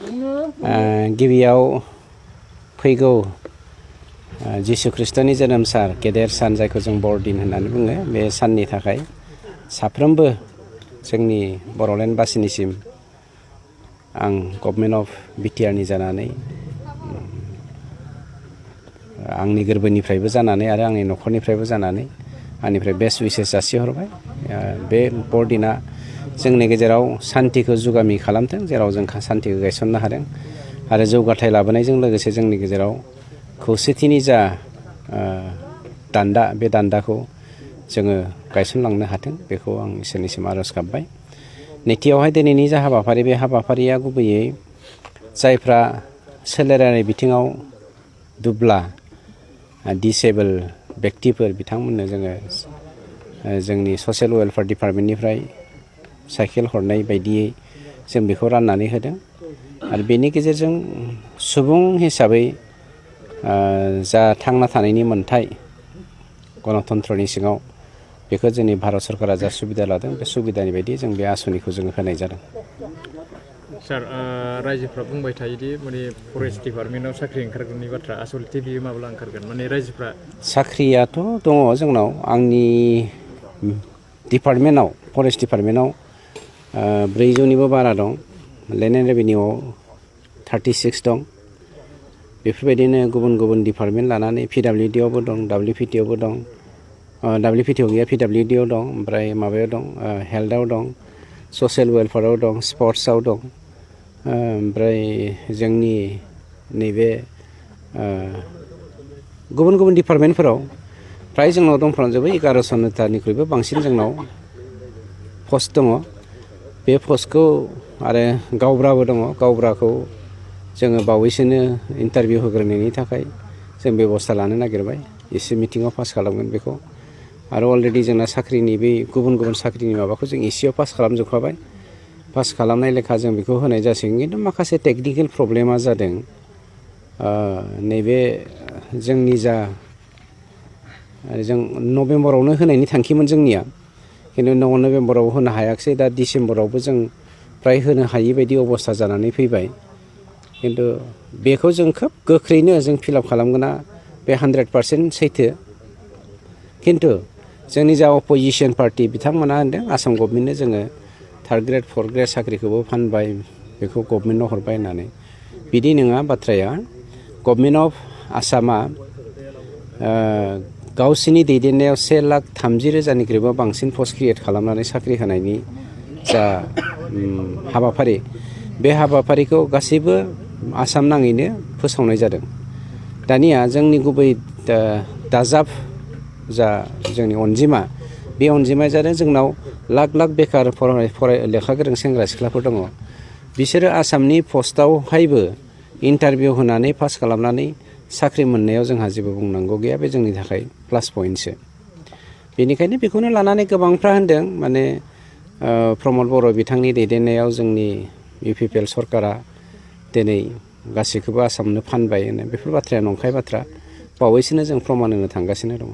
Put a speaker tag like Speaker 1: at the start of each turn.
Speaker 1: गिबियाव फैगौ जिसु ख्रिस्ट'नि जोनोम सान गेदेर सान जायखौ जों बरदिन होननानै बुङो बे साननि थाखाय साफ्रोमबो जोंनि बर'लेण्डबासिनिसिम आं गभर्नमेन्ट अफ बिटिआरनि जानानै आंनि गोरबोनिफ्रायबो जानानै आरो आंनि न'खरनिफ्रायबो जानानै आंनिफ्राय बेस्ट उइसेस जासिहरबाय। बे बरदिना जोंनि गेजेराव सान्तिखौ जुगामि खालामथों, जेराव जों सान्तिखौ गायसननो हादों आरो जौगाथाय लाबोनायजों लोगोसे जोंनि गेजेराव खौसेथिनि जा दान्दा बे दान्दाखौ जोङो गायसनलांनो हाथों, बेखौ आं इसोरनिसिम आर'ज गाबबाय। नैथियावहाय दिनैनि जा हाबाफारि, बे हाबाफारिया गुबैयै जायफ्रा सोलेरारि बिथिङाव दुब्ला दिसेबोल बेक्तिफोर बिथांमोननो जोङो जोंनि ससियेल वेलफेयार डिपार्टमेन्टनिफ्राय साइकेल हरनाय बायदियै जों बेखौ राननानै होदों आरो बेनि गेजेरजों सुबुं हिसाबै जा थांना थानायनि मोन्थाय गणतन्त्रनि सिङाव बेखौ जोंनि भारत सरकारा जा सुबिदा लादों बे सुबिदानि बायदि जों बे आसनिखौ जोङो होनाय जादों।
Speaker 2: सार, रायजोफ्रा बुंबाय थायोदि माने फरेस्ट डिपार्टमेन्टआव साख्रि ओंखारगोननि बाथ्रा, आसलथे बियो माब्ला ओंखारगोन? माने रायजोफ्रा
Speaker 1: साख्रियाथ' दङ जोंनाव। आंनि डिपार्टमेन्टआव, फरेस्ट डिपार्टमेन्टआव 400निबो बारा दं। लेन्ड एन्ड रेभिनिउआव 36 दं। बेफोरबायदिनो गुबुन गुबुन डिपार्टमेन्ट लानानै PWDआवबो दं, WPTआवबो दं। WPTआव गैया, PWDआव दं, ओमफ्राय माबायाव दं, हेल्थआव दं, ससियेल वेलफेयाराव दं, स्पर्ट्सआव दं, ओमफ्राय जोंनि नैबे गुबुन गुबुन डिपार्टमेन्टफोराव फ्राय जोंनाव दंफ्रामजोबो। 1100थानिख्रुइबो बांसिन जोंनाव पस्ट दङ। बे पस्टखौ आरो गावब्राबो दङ। गावब्राखौ जोङो बावैसोनो इन्टारभिउ होग्रोनायनि थाखाय जों बेब'स्था लानो नागिरबाय। एसे मिटिङाव पास खालामगोन बेखौ। आरो अलरेडि जोंना साख्रिनि बे गुबुन गुबुन साख्रिनि माबाखौ जों एसेयाव पास खालामजोबखाबाय। पास खालामनाय लेखा जों बेखौ होनाय जासिगोन। खिन्थु माखासे टेकनिकेल प्रब्लेमा जादों। नैबे जोंनि जा जों नभेम्बरावनो होनायनि थांखिमोन जोंनिया, खिन्थु नभेम्बराव होनो हायाखिसै। दा डिसेम्बरावबो जों फ्राय होनो हायि बायदि अबस्था जानानै फैबाय। खिन्थु बेखौ जों खोब गोख्रैनो जों फिलआप खालामगोना बे 100% सैथो। खिन्थु जोंनि जा अपोजिसन पार्टि बिथांमोना होनदों आसाम गभर्नमेन्टनो जोङो 3rd ग्रेड 4th ग्रेड साख्रिखौबो फानबाय, बेखौ गभर्नमेन्टनो हरबाय होननानै। बिदि नङा बाथ्राया। गभर्नमेन्ट अफ आसामा गावसिनि दैदेननायाव 1,30,000निख्रुइबो बांसिन पस्ट क्रिएट खालामनानै साख्रि होनायनि जा हाबाफारि, बे हाबाफारिखौ गासैबो आसाम नाङैनो फोसावनाय जादों। दानिया जोंनि गुबै दाजाब जा जोंनि अनजिमा, बे अनजिमाया जादों जोंनाव लाख लाख बेखार लेखा गोरों सेंग्रा सिख्लाफोर दङ। बिसोरो आसामनि पस्टआवहायबो इन्टारभिउ होनानै पास खालामनानै साख्रि मोननायाव जोंहा जेबो बुंनांगौ गैया। बे जोंनि थाखाय प्लास पइन्टसो। बेनिखायनो बेखौनो लानानै गोबांफ्रा होनदों माने प्रमद बर' बिथांनि दैदेननायाव जोंनि UPPL सरकारा दिनै गासैखौबो आसामनो फानबाय होनो। बेफोर बाथ्राया नंखाय बाथ्रा। बावैसोनो जों प्रमान होनो थांगासिनो दङ।